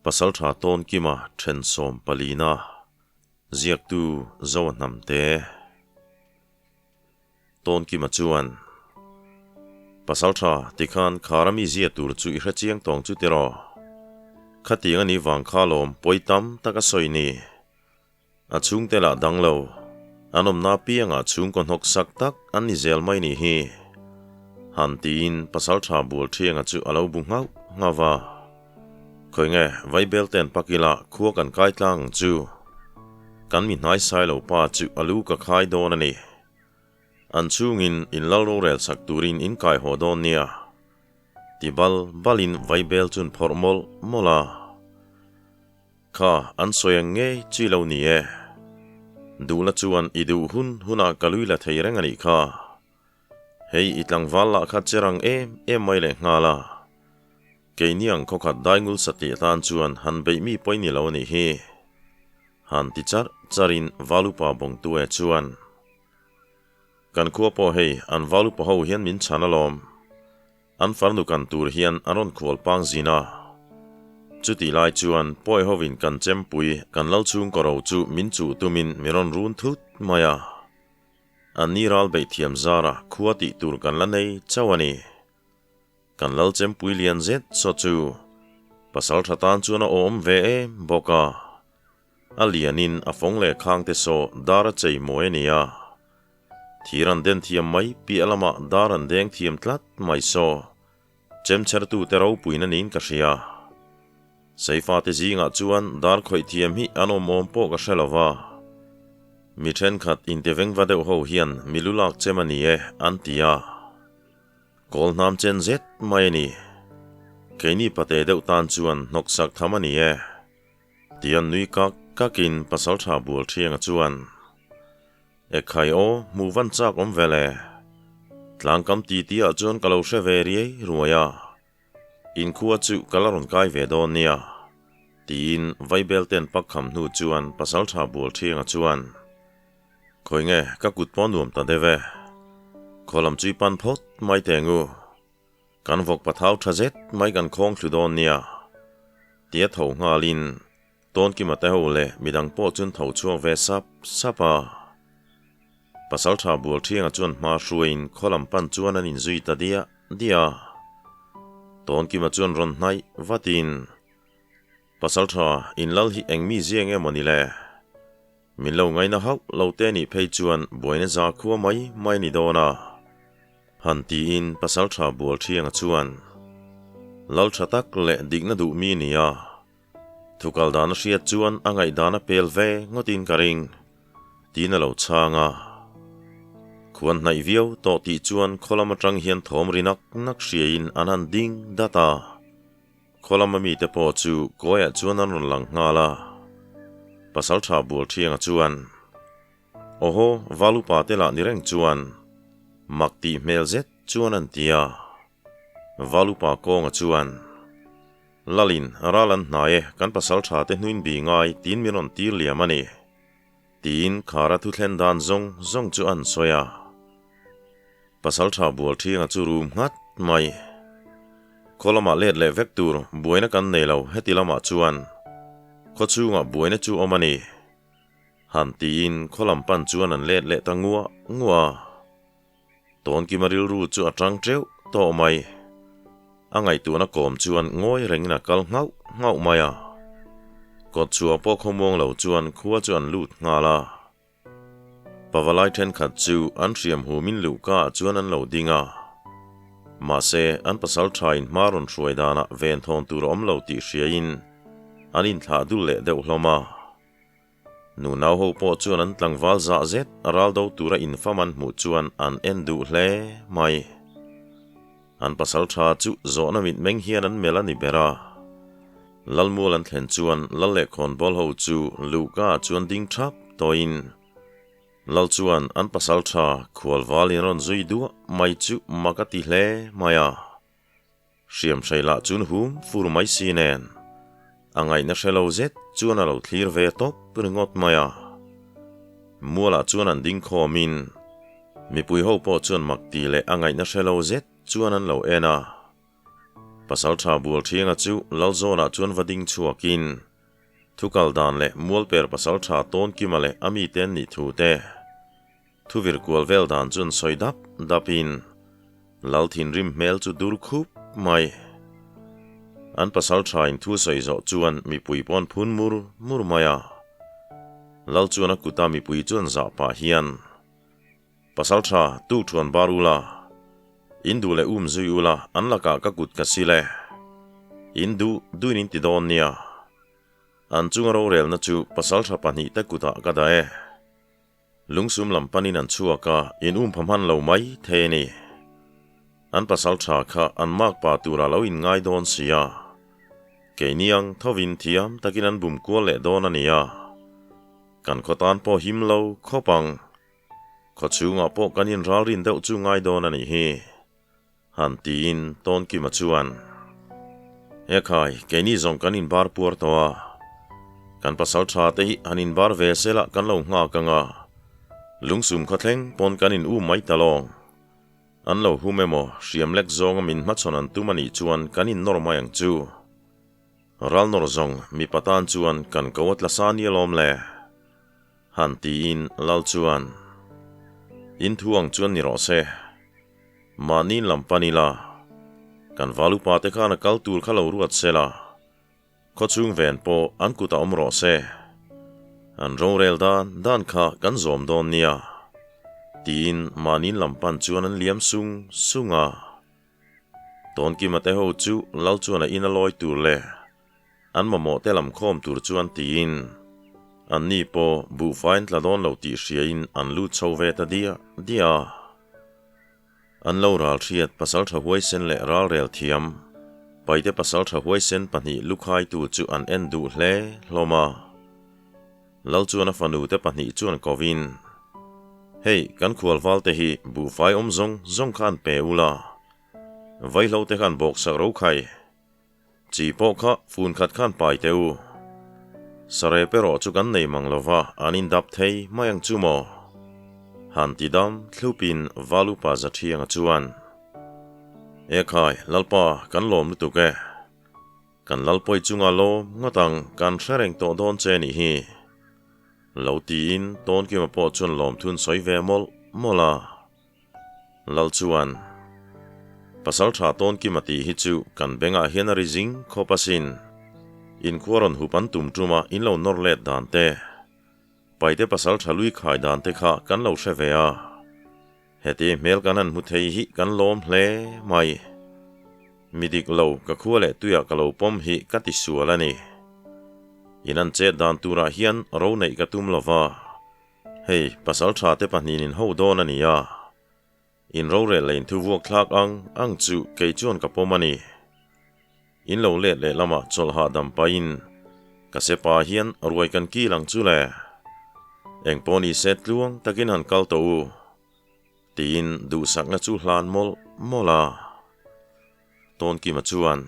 Pasaltha Tawnkima then 14na ziaktu Zoa Hnamte. Tawnkima chuan, Pasaltha, tikhan khar ami zia tur chu i hre chiang tawng chu tiraw? Khatiang a nih vang kha lawm pawi tam tak a sawi ni. A chhungte lah dang lo, an awmna piangah chhungkaw hnawk sak tak an ni zel mai nih hi. Han tiin Pasaltha bual thianga chu a lo bu nghauh nghauh va. Khawi nge, Vaibel ten pak ila khua kan kai tlang ang chu. Kan mi hnai sai lo pa chu a lu ka khai dawn a ni. An chhungin in lal rorel sak turin in kai haw dawn nia. Ti bal balin Vaibel chun phawrh mawlh mawlh a. Kha an sawi ang ngei chi lo ni e. Duhla chuan i duh hun hunah ka lui la thei reng a nih kha. Hei i tlangval lah kha che rang em em mai leh nghal a. Keini ang khawkhat daingul satih atan chuan han beih mi pawi ni lo a nih hi. Han ti charh charhin Valupa Bawngtue chuan, Kan khua pawh hei an Valupa ho hian min chhan alawm. An farnu kan tur hian an rawn khual pang zin a. Chutih lai chuan pawi hovin kan chempui kan lal chhungkaw ro chu min chuh tumin min rawn run thut mai a. An ni ral beih thiam zara khua tih tur kan la nei chauh a ni. Kan lal chempui lian zet saw chu pasal tha tan chuan a awm ve em bawk a. A lianin a fawng leh khang te saw dar a chei mawi a ni a. Thir an den thiam mai piah lamah dar an deng thiam tlat mai saw. Chemchhertute ropuina niin ka hria. Seifate zingah chuan dar khawih thiam hi an awm awm pawh ka hre lo va. Mi thenkhat intevengva deuh ho hian mi lu lak chem a ni e an ti a. Kawl hnam chen zet mai a ni. Keini pate deuh tan chuan hnawksak tham a ni e. Tian nui kak kakin pasaltha bual thianga chuan. Ekhai aw, hmuh van chak awm ve le. Tlangkam ti ti ah chuan ka lo hre ve riai ruai a. Inkhua chu ka la rawn kai ve dawn nia. Tiin Vaibel ten pak kham hnu chuan Pasaltha bual thianga chuan, Khawi nge ka kut pawh nuam ta deuh e. Khaw lam chu i pan phawt mai teh ngu. Kan vawk pathau tha zet mai kan khawng thlu dawn nia. Tia tho nghalin Tawnkima te ho leh midang pawh chuan tho chhuak ve sap sap a. Pasaltha Bualthianga chuan hma hruaiin khaw lam pan chuan an inzui ta diah diah a. Tawnkima chuan rawn hnaih vatin, Pasaltha, in lal hi eng mi zia nge maw ni le? Min lo ngaina hauh lo te nih phei chuan buaina za khua mai mai ni dawn a. Han tiin Pasaltha Bualthianga chuan, Lal tha tak leh dikna duh mi nia. Thukal dan a hriat chuan a ngaihdan a pel ve ngawtin ka ring, tiin a lo chhang a. Khuan hnaih viau tawh tih chuan khaw lam atang hian thawm ri nak nak hriaiin an han ding dat a. Khaw lama mite pawh chu kawiah chuan an rawn lang nghal a. Pasaltha Bualthianga chuan, Awhaw, Valupa te lah ni reng chuan mak tih hmel zet chuan an ti a. Valupa kawnga chuan, Lalin, ral an hnai e, kan pasal tha te hnuin bi ngai tiin min rawn tir liam a ni. Tiin Khara thu thlen dan zawng zawng chu an sawi a. Pasal tha bual thianga chu rum nghat mai. Khaw lamah let leh vek tur buaina kan nei lo heti lamah chuan khaw chhungah buaina chu awm a ni. Han tiin khaw lam pan chuan an let leh ta nguah nguah a. Tawnkima rilru chu a tang teuh tawh mai. A ngaihtuahna kawm chuan ngawi rengin a kal nghauh nghauh mai a. Kawt chhuah pawh khawmuang lo chuan khua chu an lut nghal a. Pavalai thenkhat chu an hriam humin luhka ah chuan an lo ding a. Mahse, an pasal thain hma rawn hruai danah venthawn tur a awm lo tih hriain an inthlah dul leh deuh hlawm a. Nunau ho pawh chuan an tlangval zah zet a ral do tura infam an hmuh chuan an en duh hle mai. An pasal tha chu zawhna mitmeng hian an melh a ni ber a. Lalmual an thlen chuan Lal leh Khawnbawl ho chu luhka ah chuan ding thap tawhin Lal chuan an pasal tha khualval in rawn zui duah mai chu mak a ti hle mai a. Hriam hrei lah chun hum fur mai si nen a ngaihna hre lo zet chuan a lo thlir ve tawp ringawt mai a. Mualah chuan an ding khawmin mipui ho pawh chuan mak ti leh a ngaihna hre lo zet chuan an lo en a. Pasalṭha Bualṭhianga chu Lalzawnah chuan va ding chhuakin, thu kal dan leh Mualper pasalṭha Tawnkima leh a mite an nih thu te, thu vir kual vel dan chu an sawi dap dapin, Lal thinrim hmel chu dur khup mai. An pasalṭhain thu sawi zawh chuan mipui pawh an phun mur mur mai a. Lal chuan a kuta mipui chu an zah pah hian, Pasalṭha, tuk ṭhuan bar ula, in duh leh um zui ula, an lakah ka kut ka sil e. In duh duhin in ti dawn nia. An chunga rorelna chu pasalṭha pahnihte kutah ka dah e. Lungsum lam panin an chhuak a, in um pha hman lo mai thei a ni. An pasal tha kha an mak pa tura lo in ngai dawn si a. Keini ang thovin thiam takin an bum kual leh dawn a ni a. Kan khaw tan pawh him lo khawp ang. Khaw chhungah pawh kan in ralrin deuh chu ngai dawn a nih hi. Han tiin Tawnkima chuan, Ekhai, keini zawng kan inbar puar tawh a, kan pasal tha te hi han inbar ve sela kan lo nghak ang a, lungsum khawthleng pawn kan in um mai ta lawng. An lo hum emaw, hriam lek zawnga min hmachhawn an tum a nih chuan kan innawr mai ang chu. Ral nawr zawng mipa tan chuan kan ko a tla sa nia lawm le. Han tiin Lal chuan, In thu ang chuan ni rawh se. Mahni lam pan ila, kan valupa te khan a kal tur kha lo ruat se la, khawchhung ven pawh an kutah awm rawh se. An rorel dan dan kha kan zawm dawn nia, tiin mahni lam pan chuan an liam sung sung a. Tawnkima te ho chu Lal chuan a in a lawi tur leh an mamawh te lam khawm tur chuan tiin anni pawh buhfai an tla dawn lo tih hriain an lut chho ve ta diah diah a. An lo ral hriat pasaltha huaisen leh ralrel thiam, Paite pasaltha huaisen pahnih lukhaitu chu an en duh hle hlawm a. Lal chuan a fanu te pahnih chuan kovin, Hei, kan khualval te hi buhfai awm zawng zawng kha an pe ula, vaihlo te khan bawksak ro khai. Chi pawh kha fun khat khan pai teh u. Sarep erawh chu kan nei mang lova, an indap thei mai ang chu maw? Han ti dam thlupin Valupa Zathianga chuan, Ekhai, Lalpa, kan lawm lutuk e. Kan Lalpawi chunga lawm ngawt ang, kan hre reng tawh dawn che nih hi. Lo tiin Tawnkima pawh chuan lawmthun sawi ve mawlh mawlh a. Lal chuan, Pasal tha tawn kim a tih hi chu kan bengah hian a ri zing khawp asin. Inkhua rawn hup an tum tum a, in lo nawr let dan te, Paite pasal tha lui khai dan te kha kan lo hre ve a. Heti hmel kan han hmu thei hi kan lawm hle mai. Mi dik lo ka khua leh tuiah ka lo pawm hi ka ti sual a ni. In an chet dan turah hian ro neih ka tum lova. Hei, pasal tha te pahnihin in ho dawn a ni a, in rorel leh in thu vuak thlak ang ang chu kei chuan ka pawm a ni. In lo let leh lamah chawlh hahdam pahin ka sepa hian ruai kan kil ang chu le. Eng pawh ni se tluang takin han kal tawh u, tiin duhsakna chu hlan mawlh mawlh a. Tawnkima chuan.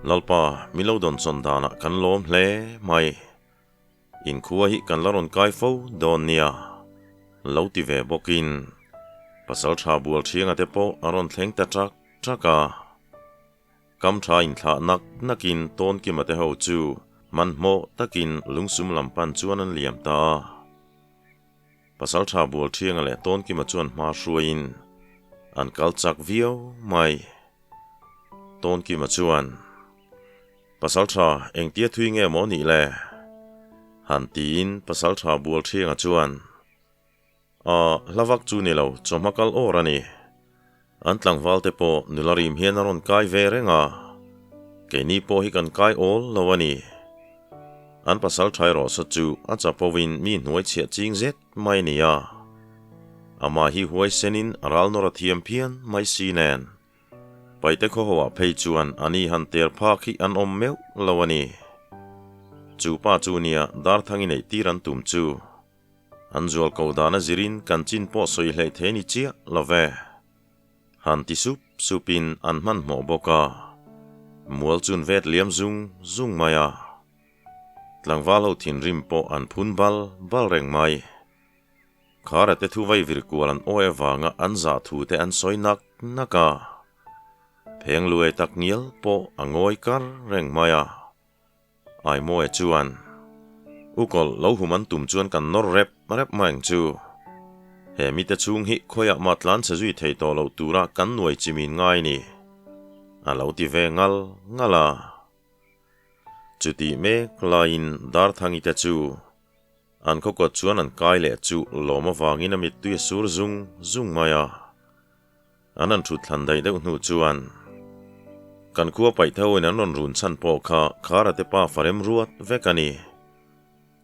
Lalpa, min lo dawn chawn danah kan lawm hle mai. Inkhua hi kan la rawn kai fo dawn nia. Lo ti ve bawkin Pasalṭha Bualṭhianga te pawh a rawn thleng ta ṭak ṭak a. Kam ṭha inthlah nak nakin Tawnkima te ho chu hmanhmawh takin lungsum lam pan chuan an liam ta a. Pasalṭha Bualṭhianga leh Tawnkima chuan hma hruaiin an kal chak viau mai. Tawnkima chuan, Pasalṭha engtia thui nge maw nih le? Han tiin Pasalṭha Bualṭhianga chuan, Aw, hla vak chu ni lo, chawhma kal awr a ni. An tlangval te pawh nula rim hian a rawn kai ve reng a, keini pawh hi kan kai awl lo a ni. An pasalṭha erawh saw chu a chapo in mi hnuai chhiah ching zet mai a ni a. Amah hi huaisenin ral nawr a thiam phian mai si nen. Paite khawhoah phei chuan a ni han ter phak hi an awm meuh lo a ni. Chu pa chu nia Darthangi neih tir an tum chu. An zual ko dan a zirin kan chin pawh sawi hleih thei ni chiah lo ve. Han ti sup supin an hmanhmawh bawk a. Mual chun vet liam zung zung mai a. Tlangval ho thinrim pawh an phun bal bal reng mai. Khara te thu vai vir kual an awi avanga an zah thu te an sawi nak nak a. Phengluai tak ngial pawh a ngawi kar reng mai a. Aimawia chuan, Ukawlh lo hum an tum chuan kan nawr rep rep mai ang chu. He mite chhung hi khawiah mah tlan chhe zui thei tawh loh tura kan nuai chimin ngai ni, a lo ti ve ngal ngal a. Chutih mek laiin Darthangi te chu an khawkawt chuan an kai leh chu lawm avangin a mittui a sur zung zung mai a. An han thut thlan daih deuh hnu chuan kan khua paih tho in an rawn run chhan pawh kha Khara te pa fa rem ruat vek a ni.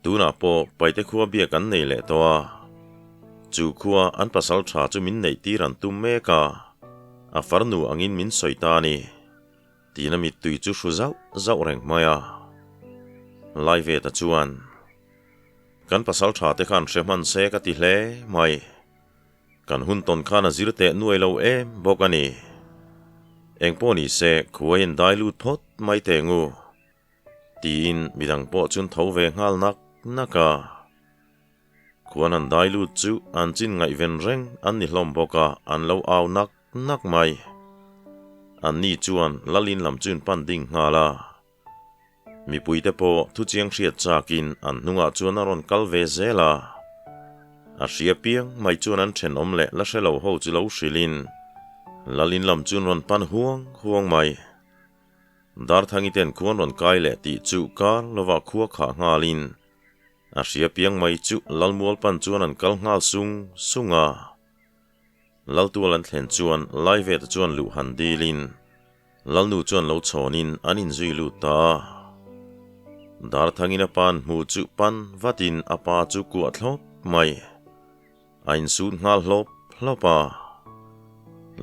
Tunah pawh Paite khua biak an nei leh tawh a, chu khua an pasal tha chu min neih tir an tum mek a, a farnu angin min sawi ta a ni. Tiin a mittui chu hru zauh zauh reng mai a. Laiveta chuan, Kan pasal tha te khan hre hman se ka ti hle mai. Kan hun tawn khan a zir teh nuai lo em bawk a ni. Engpawh ni se khuai in dai lut phawt mai teh ngu. Tiin midang pawh chun tho ve nghal nak nak a. Khuan han dai lut chu an chin ngaihven reng an ni hlawm bawk a, an lo au nak nak mai. Anni chuan Lalin lam chun pan ding nghal a. Mipuite pawh thuchiang hriat chakin an hnungah chuan a rawn kal ve zel a. A hria piang mai chuan an thenawm leh la hre lo ho chu lo hrilhin Lalin lam chuan rawn pan huang huang mai. Darthangi ten khuan rawn kai leh tih chu kar lovah khua khah nghalin a hria piang mai chu Lalmual pan chuan an kal nghal sung sung a. Laltual an thlen chuan Laiveta chuan luh han dilin Lalnu chuan lo chhawnin an inzui lut ta a. Darthangin a pan hmu chu pan vatin a pa chu kuah thlawp mai. A insut nghal hlawp hlawp a.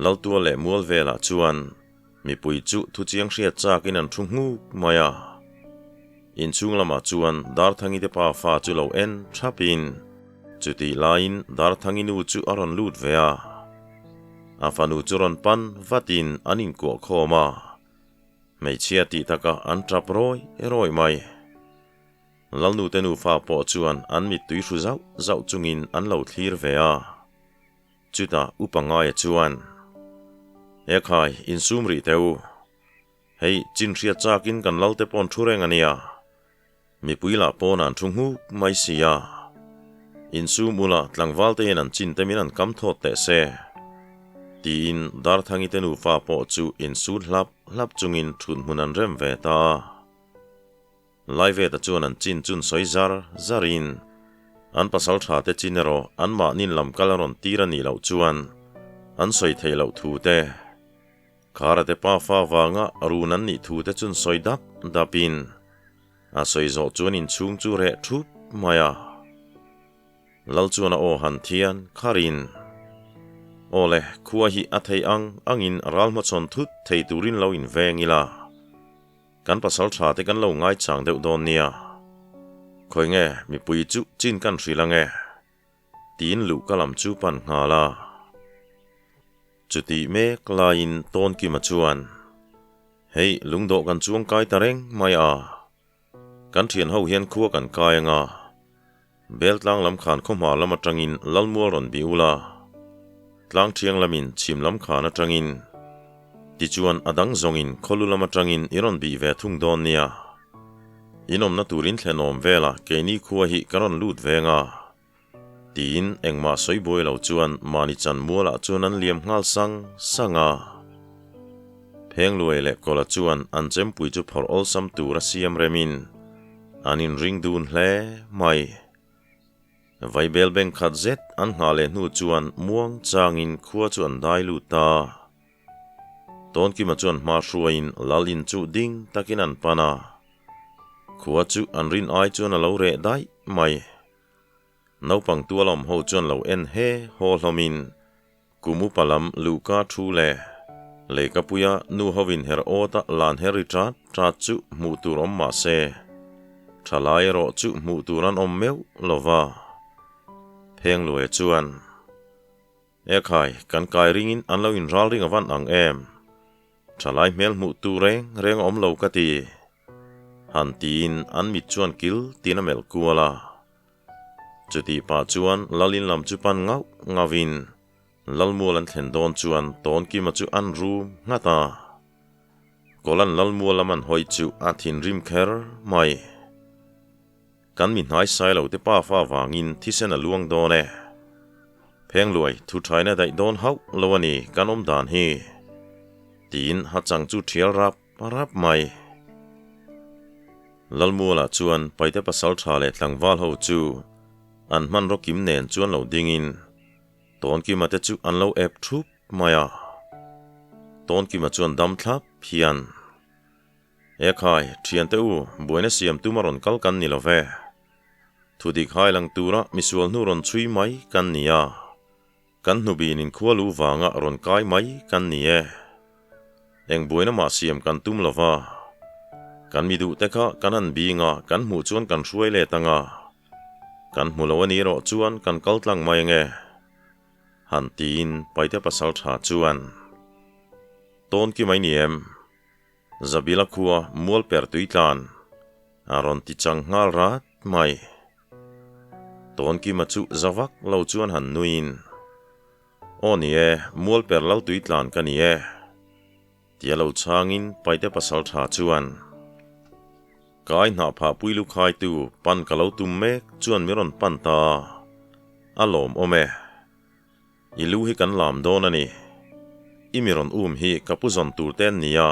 Laltual leh mual velah chuan mipui chu thuchiang hriat chakin an thu nghuk mai a. Inchhung lamah chuan Darthangi te pa fa chu lo en thapin chutih laiin Darthangi nu chu a rawn lut ve a. A fanu chu rawn pan vatin an inkuah khawm a, hmeichhia tih takah an tap rawi rawi mai. Lalnu te nufa pawh chuan an mittui hru zauh zauh chungin an lo thlir ve a. Chutah Upa Ngaia chuan, Ekhai, insum rih teh u. Hei, chin hriat chakin kan lalte paw'n thu reng a nia. Mipui lah pawn an thu nghuk mai si a. Insum ula tlangval te hian an chin te min an kam thawt teh se. Tiin Darthangi te nufa pawh chu insut hlap hlap chungin thut hmun an rem ve ta a. Laiveta chuan an chin chun sawi zar zarin an pasal tha te chin erawh anmahnin lam kal a rawn tir a nih loh chuan an sawi theih loh thu te Khara te pafa vanga run an nih thu te chun sawi dap dapin a sawi zawh chuan inchhung chu reh thup mai a. Lal chuan a aw han thian kharin, Aw le, khua hi a thei ang angin ral hmachhawn thut thei turin lo inveng ila. Kan pasal tha te kan lo ngaichang deuh dawn nia. Khawi nge mipui chu chin kan hrilh ange? Tiin luh ka lam chu pan nghal a. Chutih mek laiin Tawnkima chuan, Hei, lungdawh kan chuang kai ta reng mai a. Kan thian ho hian khua kan kai anga. Beltlang lam khan khawhma lam atangin Lalmual rawn bih ula. Tlang thiang lamin chhim lam khan atangin. Tichuan a dang zawngin khawlu lam atangin i rawn bih ve thung dawn nia. In awmna turin thlenawm vela keini khua hi ka rawn lut veng a. Tiin engmah sawi buai lo chuan mahni chan mualah chuan an liam nghal sang sang a. Phengluai leh Kawla chuan an chempui chu phawrh awlsam tur a siam remin an inring dun hle mai. Vaibel beng khat zet an nghah leh hnu chuan muang changin khua chu an dai lut ta. Tawnkima chuan hma hruaiin lal in chu ding takin an pan a. Khua chu an rin ai chuan a lo reh daih mai. Naupang tualawm ho chuan lo en he haw hlawmin kum upa lam luhka thu leh leikapuia nu hovin her awta lan her ri ṭat ṭat chu hmuh tur awm mah se, ṭhalai erawh chu hmuh tur an awm meuh lo va. Phengluaia chuan, Ekhai, kan kai ringin an lo inral ring a van ang em? Ṭhalai hmel hmuh tur reng reng a awm lo ka ti. Han tiin an mit chuan kil tin a melh kual a. Chutih pah chuan Lalin lam chu pan ngauh ngauhin Lalmual an thlen dawn chuan Tawnkima chu an rum nghat a. Kawlan Lalmual lam an hawi chu a thinrim kher mai. Kan mi hnai sai lo te pafa vangin thisen a luang dawn e. Phengluai thu thaina daih dawn hauh lo a ni kan awm dan hi. Tiin hachang chu thial rap rap mai. Lalmuala chuan Paite pasaltha leh tlangval ho chu an hmanraw kim nen chuan lo dingin Tawnkima te chu an lo ep thup mai a. Tawnkima chuan dam thlap hian, E khai, thiante u, buaina siam tum a rawn kal kan ni lo ve. Thudik hai lang tura misual hnu rawn chhui mai kan ni a. Kan hnubin inkhua lu vanga rawn kai mai kan ni e. Eng buaina mah siam kan tum lo va. Kan mi duhte kha kan han bing a, kan hmuh chuan kan hruai let ang a. Kan hmu lo a ni erawh chuan kan kal tlang mai ange. Han tiin Paite pasal tha chuan, Tawn ki mai ni em? Zabila khua mual per tui tlan a rawn ti chang nghal rat mai. Tawnkima chu za vak lo chuan han nuiin, Aw ni e, mual per lal tui tlan ka ni e. Tia lo chhangin Paite pasal tha chuan, Ka ai hnah phah pui lu khaitu pan ka lo tum mek chuan mi rawn pan ta a lawm awm e. I lu hi kan lam dawn a ni. I mi rawn um hi ka pu zawn tur te an ni a,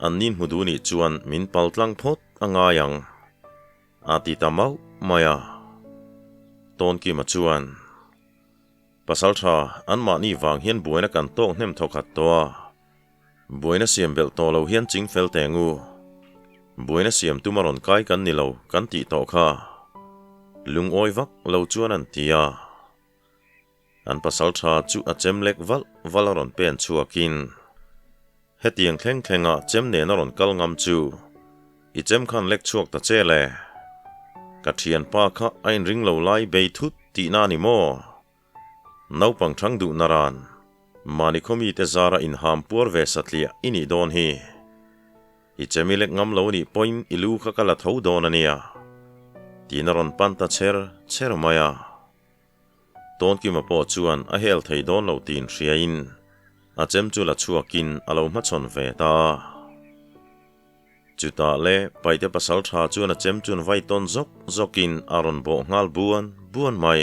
an nin hmu duh nih chuan min pal tlang phawt a ngai ang, a ti ta mauh mai a. Tawnkima chuan, Pasaltha, anmahni vang hian buaina kan tawk hnem thawkhat tawh a, Buaina siam belh tawh lo hian ching fel teng u. Buaina siam tum a rawn kai kan ni lo kan tih tawh kha. Lungawi vak lo chuan an ti a. An pasal tha chu a chem lek valh valh a rawn pen chhuakin, Hetiang thleng thlenga chem nen a rawn kal ngam chu i chem khan lek chhuak ta che le. Ka thianpa kha a inring lo lai bei thut tihna a ni maw? Naupang thang duh naran, mahni khawmite zara inham puar ve satliah i nih dawn hi. I chemi lek ngam lo nih pawhin i lu kha ka la tho dawn a nia, tiin a rawn pan ta cher cher mai a. Tawnkima pawh chuan a hel thei dawn lo tiin hriain a chem chu la chhuakin a lo hmachhawn ve ta. Chutah le Paite pasal tha chuan a chem chuan vai tawn zawk zawkin a rawn bawh nghal buan buan mai.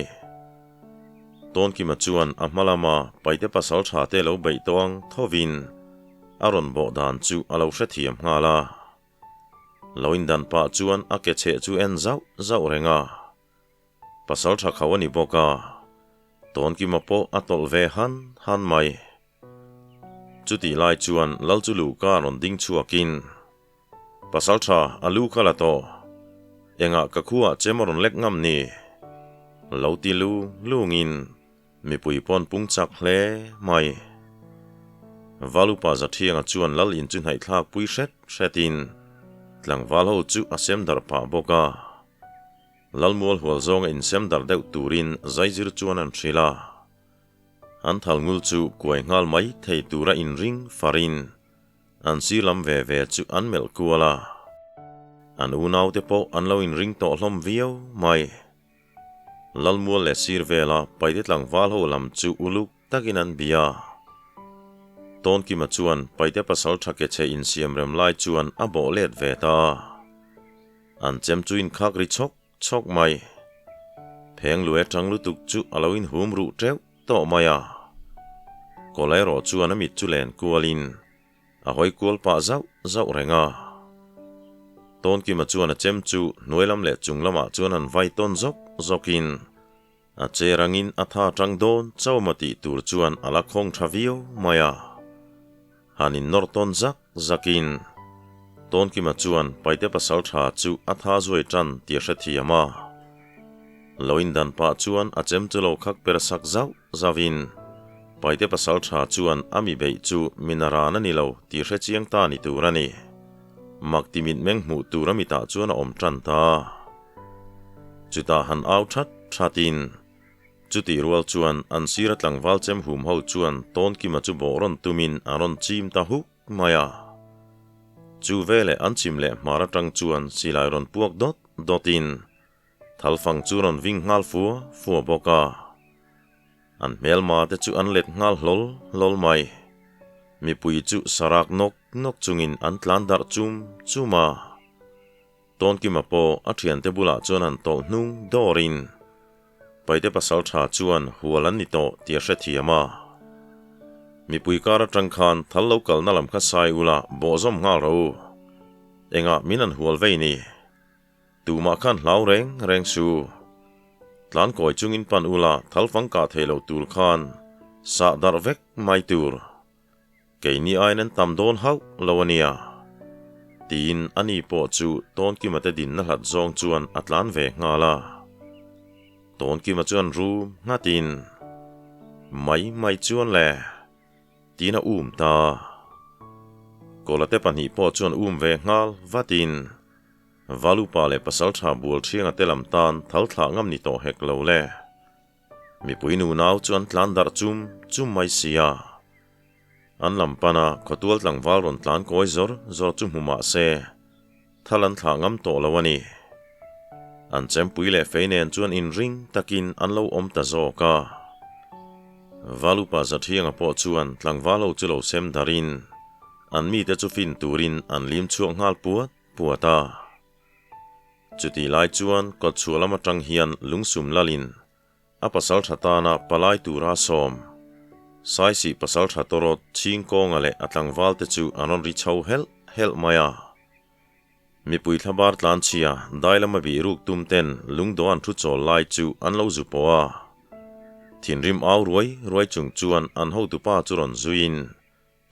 Tawnkima chuan a hma lama Paite pasal tha te lo beih tawng thovin a rawn bawh dan chu a lo hrethiam nghal a. Lo indan pah chuan a ke chheh chu en zauh zauh reng a. Pasal tha kho a ni bawk a, Tawnkima pawh a tawlh ve han han mai. Chutih lai chuan Lal chu luhka rawn ding chhuakin, Pasal tha, a lu kha la tawh. Engah ka khuaah chem a rawn lek ngam ni? Lo ti lu lungin mipui pawn pung chak hle mai. Valupa Zathianga chuan Lal in chu hnaihthlak pui hret hretin tlangval ho chu a sem darh pah bawk a. Lalmual hual zawnga insem darh deuh turin zaizir chuan an hrilh a. An thal ngul chu kuai nghal mai thei tura inring farin an sir lam ve ve chu an melh kual a. An unaute pawh an lo inring tawh hlawm viau mai. Lalmual leh sir vela Paite tlangval ho lam chu uluk takin an bia. Tawnkima chuan Paite pasal tha ke chhe insiam rem lai chuan a bawh let ve ta. An chem chu inkhak ri chhawk chhawk mai. Pheng luai atang lutuk chu a lo inhum ruh teuh tawh mai a. Kawla erawh chuan a mit chu len kualin a hawi kual pah zauh zauh reng a. Tawnkima chuan a chem chu hnuai lam leh chung lamah chuan an vai tawn zawk zawkin a che rangin a tha tang dawn chauhma tih tur chuan a la khawng tha viau mai a. Han innawr tawn zak zakin Tawnkima chuan Paite pasal tha chu a tha zuai tan tih a hrethiam a. Lo indan pah chuan a chem chu lo khak per sak zauh zauhin Paite pasal tha chuan a mi beih chu min a ran a ni lo tih hrechiang ta ni tur a ni. Mak ti mitmeng hmuh tur a mitah chuan a awm tan ta. Chutah han au that thatin Chutih rual chuan an sira tlangval chem hum ho chuan Tawnkima chu bawh rawn tumin an rawn chim ta huk mai a. Chu veleh an chim leh hmar atang chuan silai rawn puak dawt dawtin thalfang chu rawn ving nghal fua fua bawk a. An hmelma te chu an let nghal hlawl hlawl mai. Mipui chu sarak nawk nawk chungin an tlan darh chum chum a. Tawnkima pawh a thiante bulah chuan han tawlh hnung dawrin Paite pasaltha chuan hual an ni tawh tih a hrethiam a. Mipui kar atang khan thal lo kalna lam kha sai ula bawhzawm nghal rawh u. Engah min an hual vei ni? Tumah khan hlau reng reng su. Tlan kawi chungin pan ula thal fang kah thei lo tur khan sah darh vek mai tur. Keini aiin an tam dawn hauh lo a nia. Tiin ani pawh chu Tawnkima te dinna hlat zawng chuan a tlan ve nghal a. Tawnkima chuan rum nghatin, Mai mai chuan le. Tiin a um ta. Kawlate pahnih pawh chuan um ve nghal vatin, Valupa leh Pasaltha bual thianga te lam tan thal thlah ngam ni tawh hek lo le. Mipui nunau chu an tlan darh chum chum mai si a. An lam pana khawtual tlangval rawn tlan kawi zawr zawr chu hmu mah se, thal an thlah ngam tawh lo a ni. An chempui leh fei nen chuan inring takin an lo awm ta zawk a. Valupa Zathianga pawh chuan tlangval ho chu lo sem darhin an mite chu fin turin an lim chhuak nghal puat puat a. Chutih lai chuan kawtchhuah lam atang hian lungsum lalin a pasal tha tana palai tura sawm Saisih pasal tha tawrawt chhing kawnga leh a tlangval te chu an rawn ri chho helh helh mai a. Mipui thlabar tlanchhia dai lama bih ruk tum ten lungdaw an thu chawl lai chu an lo zu pawh a. Thinrim au ruai ruai chung chuan an hotupa chu rawn zuiin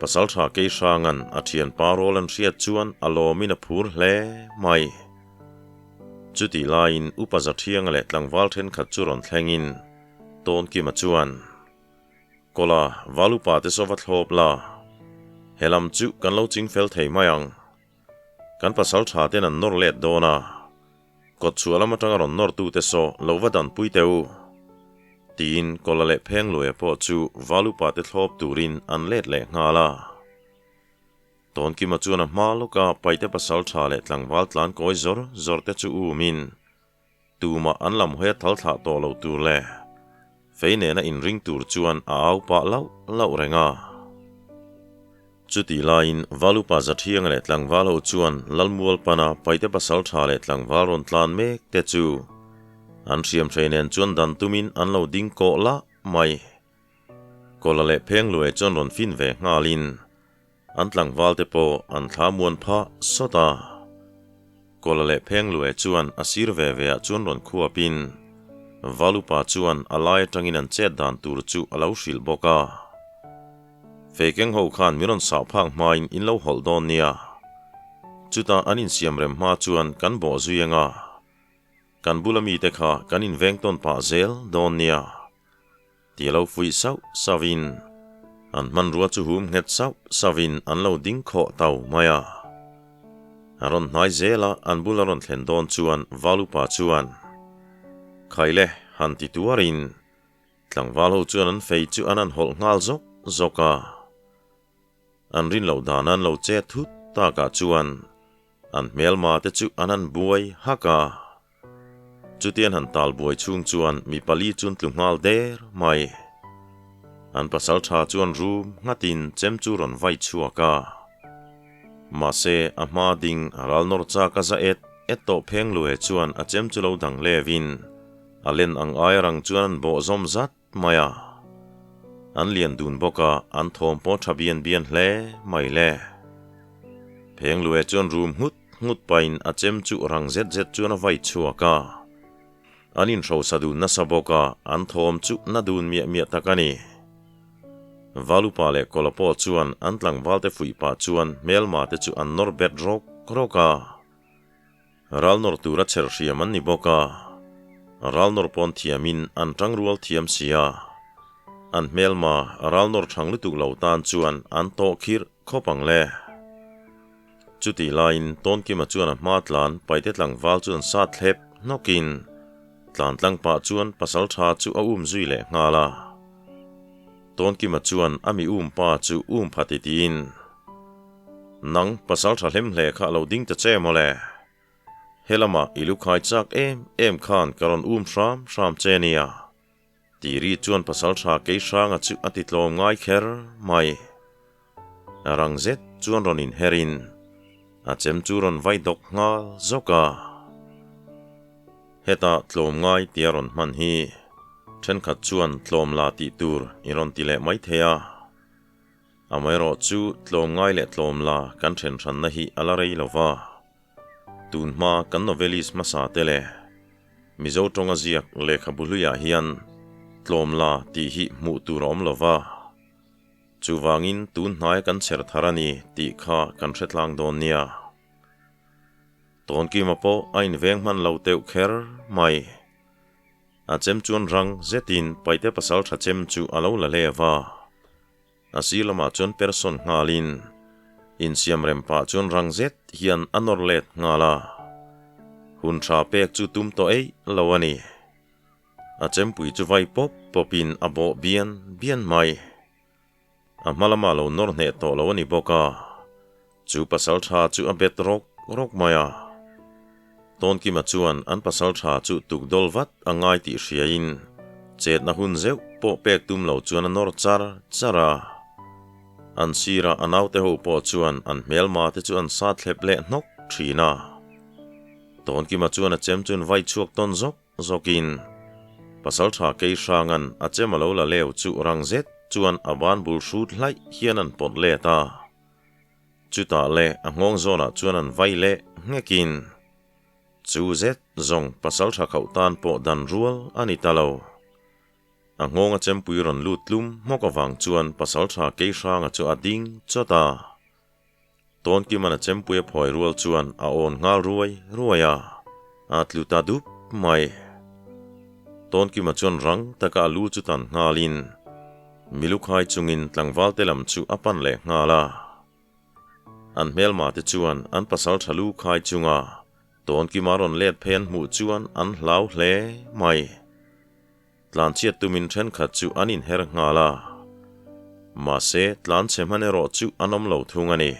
Pasaltha Keihranga'n a thianpa rawl an hriat chuan a lawmin a phur hle mai. Chutih laiin Upa Zathianga leh tlangval thenkhat chu rawn thlengin Tawnkima chuan, Kawla, val upa te saw va thlawp la, he lam chu kan lo ching fel thei mai ang. Kan pasaltha ten an nawr let dawn a, Kawtchhuah lam atanga rawn nawrtute saw lo va danpui teh u, tiin Kawla leh Phengluaia pawh chu val upate thlawp turin an let leh nghal a. Tawnkima chuan a hma lawka Paite pasaltha leh tlangval tlan kawi zawr zawr te chu umin tumah an lam hawi a thal thlah tawh lo tur leh fei nena inring tur chuan a au pah lauh lauh reng a. Chutih laiin Valupa Zathianga leh tlangval ho chuan Lalmual pana Paite pasaltha leh tlangval rawn tlan mek te chu an hriam hrei nen chuan dan tumin an lo ding kawh lah mai. Kawla leh Phengluai chuan rawn fin ve nghalin an tlangval te pawh an thla muan phah sawt a. Kawla leh Phengluai chuan a sir ve ve ah chuan rawn khuapin Valupa chuan a lai atangin an chet dan tur chu a lo hrilh bawk a. Feikeng ho khan min rawn sah phak hmain in lo hawlh dawn nia. Chutah an insiam rem hma chuan kan bawh zui anga kan bula mite kha kan inveng tawn pah zel dawn nia tih a lo fuih sauh sauhin an hmanrua chu hum nghet sauh sauhin an lo ding khawh tau mai a. A rawn hnai zel a, an bula rawn thlen dawn chuan Valupa chuan, Khaile han ti tuarin Tlangval ho chuan an fei chu an han hawlh nghal zawk zawk a, an rin loh dan an lo che thut takah chuan an hmelma te chu an han buai hak a. Chuti an han tal buai chhung chuan mi pali chu an tlu nghal der mai. An pasal tha chuan rum nghatin chem chu rawn vai chhuak a. Mahse a hma ding a ral nawr chak a za et et tawh pheng luhe chuan a chem chu lo dang levin A len ang aia rang chuan an bawh zawm zat mai a. An lian dun bawk a, an thawm pawh tha bian bian hle mai le. Phengluhe chuan rum nghut nghut pahin a chem chu rang zet zet chuan a vai chhuak a. An inhrosa dun nasa bawk a, an thawm chu na dun miah miah tak a ni. Valupa leh Kawla pawh chuan an tlangvalte fuih pah chuan hmelma te chu an nawr bet rawk rawk a. Ral nawr tura chher hriam an ni bawk a, ral nawr pawn thiamin an tangrual thiam si a, an hmelma ral nawr thang lutuk lo tan chuan an tawh khirh khawp ang le. Chutih laiin Tawnkima chuan a hma tlan Paite tlangval chu an sat thlep hnawkin tlan tlang pah chuan pasaltha chu a um zui leh nghal a. Tawnkima chuan a mi um pa chu um pha ti tiin, Nang pasal tha hlem hle kha lo ding ta che mawle. Helamah i lu khai chak em em khan ka rawn um hram hram che nia. Tiri chuan pasal tha kei hranga chu a ti tlawm ngai kher mai. Rang zet chuan rawn inherin a chem chu rawn vai dawk nghal zawk a. Hetah tlawm ngai tia rawn hman hi thenkhat chuan tlawm la tih tur i rawn ti leh mai thei a. Amaherawh chu tlawm ngai leh tlawm la kan then hranna hi a la rei lo va. Tun hma kan novelist hmasa te leh Mizo tawnga ziak lehkhabu hluiah hian tlawm la tih hi hmuh tur a awm lo va. Chuvangin tun hnaia kan chher thar a ni tih kha kan hre tlang dawn nia. Tawnkima pawh a inveng hman lo teuh kher mai. A chem chuan rang zetin Paite pasal tha chem chu a lo la lev a. A sir lamah chuan person nghalin insiam rem pah chuan rang zet hian a nawr let nghal a. Hun tha pek chu tum tawh eih lo a ni. A chempui chu vai pawp pawpin a bawh bian bian mai. A hma lamah lo nawr hneh tawh lo a ni bawk a, chu pasal tha chu a bet rawk rawk mai a. Tawnkima chuan an pasal tha chu tukdawl vat a ngai tih hriain chetna hun zeuh pawh pek tum lo chuan a nawr char char a. An sira a naute ho pawh chuan an hmelma te chu an sat thlep leh hnawk thin a. Tawnkima chuan a chem chuan vai chhuak tawn zawk Zawkin, Pasalṭha Keihranga'n a chem a lo la leu chu rang zet chuan a ban bul hrut hlaih hian an pawt let a. Chutah leh a nghawng zawnah chuan an vai leh nghekin, Chu zet zawng pasalṭha khauh tan pawh dan rual a ni ta lo. A nghawng a chempui rawn lut tlum hmawk avang chuan pasalṭha Keihranga chu a ding chawt a. Tawnkima'n a chempui a phawi rual chuan a awn nghal ruai ruai a, a tlu ta dup mai. Tawnkima chuan rang taka a lu chu tan nghalin milukhai chungin tlangval te lam chu a pan leh nghal a. An hmelma te chuan an pasal tha lu khai chunga Tawnkima rawn let phei an hmuh chuan an hlau hle mai. Tlanchhiat tumin thenkhat chu an inher nghal a, mahse tlanchhe hman erawh chu an awm lo thung a ni.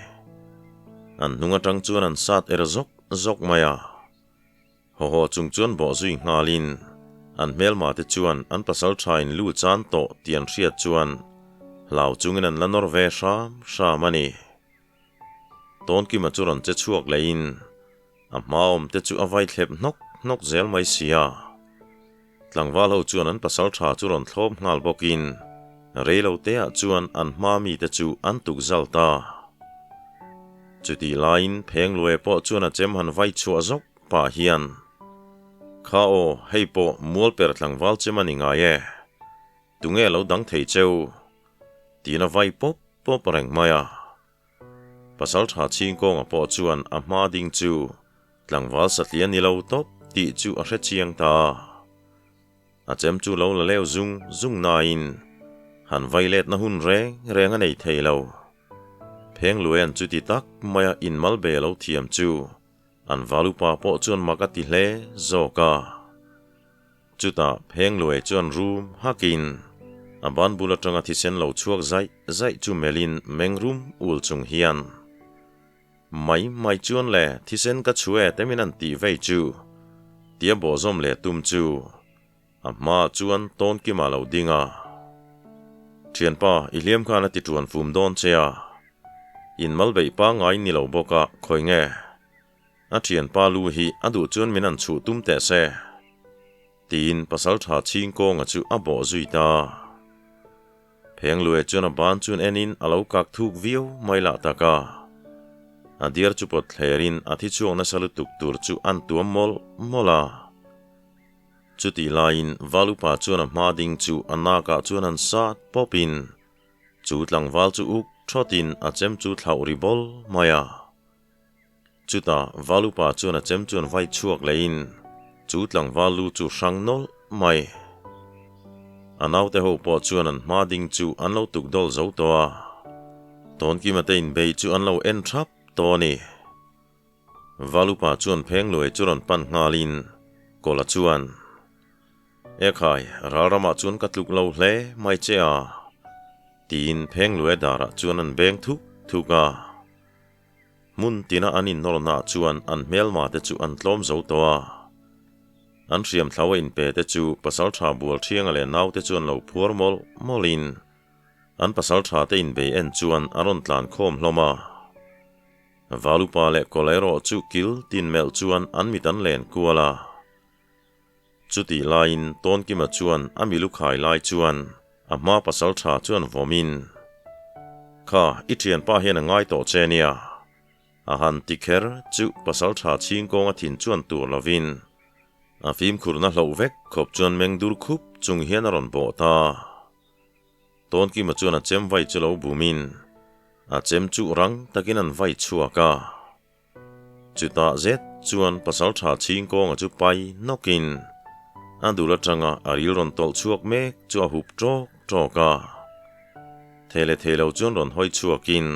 An hnung atang chuan an sat er zawk zawk mai a, haw haw chung chuan bawh zui nghalin an hmelma te chuan an pasal thain lu chan tawh tih an hriat chuan hlau chungin an la nawr ve hram hram a ni. Tawnkima chu rawn che chhuak lehin a hma awm te chu a vai thlep hnawk hnawk zel mai si a. Tlangval ho chuan an pasal tha chu rawn thlawp nghal bawkin reilo te ah chuan an hma mi te chu an tuk zal ta. Chutih laiin Phengluai pawh chuan a chem han vai chhuah zawk pah hian, Kha aw, hei pawh mualper tlangval chem a ni ngai e. Tunge lo dang thei cheu? Tiin a vai pawp pawp reng mai a. Pasal tha chhing kawnga pawh chuan a hma ding chu tlangval satliah ni lo tawp tih chu a hre chiang ta a. A chem chu lo la leu zung zung nain han vai letna hun reng reng a nei thei lo. Phengluaian chuti tak maia inmal be lo thiam chu an valupa pawh chuan mak a ti hle zawk a. Chutah Phengluai chuan rum hakin a ban bul atanga thisen lo chhuak zaih zaih chu melhin meng rum ul chung hian, Mai mai chuan le thisen ka chhu e te min an tih vei chu tia bawhzawm leh tum chu a hmaah chuan Tawnkima lo ding a. Thianpa, i hliam khan a ti tuan fum dawn che a, inmal beih pangngai ni lo bawk a, khawi nge? A thianpa lu hi a duh chuan min an chhuh tum teh se, tiin pasaltha chhing kawnga chu a bawh zui ta. Phengluai chuan a ban chun enin a lo kak thuk viau mai lah tak a. A diar chu pawt thlerin a thi chhuak nasa lutuk tur chu an tuam mawlh mawlh a. Chutih laiin Valupa chuan a hma ding chu a nakah chuan an sat pawpin chu tlangval chu uk thawtin a chem chu thlauh ri bawl mai a. Chutah Valupa chuan a chem chuan vai chhuak lehin chu tlangval lu chu hrang nawlh mai. A naute ho pawh chuan an hma ding chu an lo tuk dawl zo tawh a, Tawnkima te inbei chu an lo en thap tawh a ni. Valupa chuan Phengluai chu rawn pan nghalin Kawla chuan, Ekhai, ralramah chuan ka tluk lo hle mai che a, tiin Phengluai darah chuan an beng thuk thuk a. Hmun tina an innawlnaah chuan an hmelma te chu an tlawm zo tawh a. An hriam thlau a inpe te chu pasaltha bual thianga leh naute chuan lo phuar mawlh mawlhin An pasaltha te inbei en chuan a rawn tlan khawm hlawm a. Valupa leh kawla erawh chu kil tin melh chuan an mit an len kual a. Chutih laiin Tawnkima chuan a milu khai lai chuan a hma pasaltha chuan vawmin, Kha, i thianpa hian a ngai tawh che nia. A han ti kher chu pasaltha chhingkawnga thin chuan tur lovin a fimkhurna hloh vek khawp chuan meng dur khup chung hian a rawn bawh ta. Tawnkima chuan a chem vai chu lo bumin a chem chu rang takin an vai chhuak a. Chutah zet chuan pasaltha chhingkawnga chu pai nawkin a dul atanga a ril rawn tawlh chhuak mek chu a hup tawk tawk a. Thei leh thei lo chuan rawn hawi chhuakin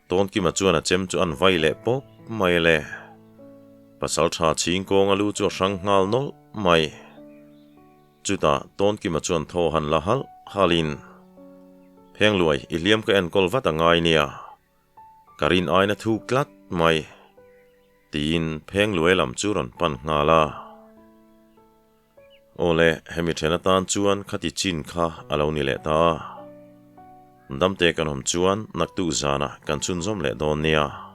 Tawnkima chuan a chem chu an vai leh pawp mai le. Pasaltha chhingkawnga lu chu a hrang nghal nawlh mai. Chutah Tawnkima chuan thaw han la halh halhin, Phengluai, i hliam ka enkawl vat a ngai nia. Ka rin aina thuk tlat mai. Tiin Phengluai lam chu rawn pan nghal a. Aw le, hemi then atan chuan khati chin kha a lo ni leh ta a. Damte kan awm chuan naktuk zanah kan chhunzawm leh dawn nia.